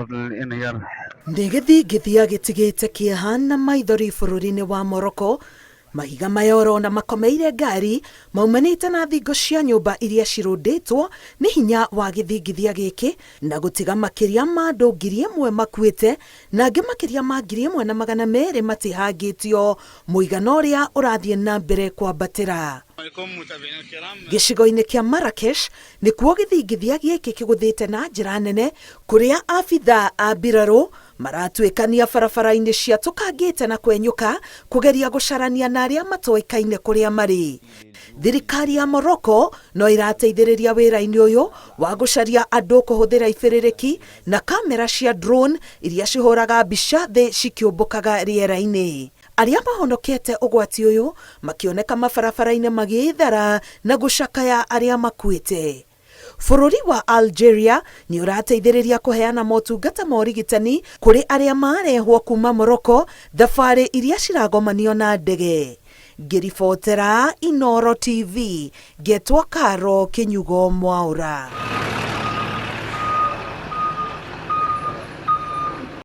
تعرض للانهيار. Nĩ gĩthingithia gĩtigĩte kĩeha na maithori bũrũri-inĩ wa Morocco. Mahiga maya ũrona makomeire ngari maumanĩte na thingo cia nyũmba iria cirũndĩtwo nĩ hinya wa gĩthingithia gĩkĩ na gũtiga makĩria ma andũ 1,000 makuĩte na angĩ makĩria ma 1,200 matihangĩtio, mũigana ũrĩa ũrathiĩ na mbere kwambatĩra. Gĩcigo-inĩ kĩa Marrakesh nĩkuo gĩthingithia gĩkĩ kĩgũthĩte na njĩra nene, kũrĩa abithaa a mbirarũ maratuĩkania barabara-inĩ ciatũkangĩte na kwenyũka kũgeria gũcarania na arĩa matoĩkaine kũrĩa marĩ. Thirikari ya Morocco no ĩrateithĩrĩria wĩra-inĩ ũyũ wa gũcaria andũ kũhũthĩra ibĩrĩrĩki na kamera cia drone iria cihũraga mbica thĩ cikĩũmbũkaga rĩera-inĩ. Arĩa mahonokete ũgwati ũyũ makĩoneka mabarabara-inĩ magĩĩthara na gũcakaya arĩa makuĩte. Bũrũri wa Algeria nĩ ũrateithĩrĩria kũheana motungata ma ũrigitani kũrĩ arĩa marehwo kuma Morocco thabarĩ iria ciragomanio na ndege. Ngĩribotera Inooro TV, ngetwo Karo Kĩnyugo Mwaũra.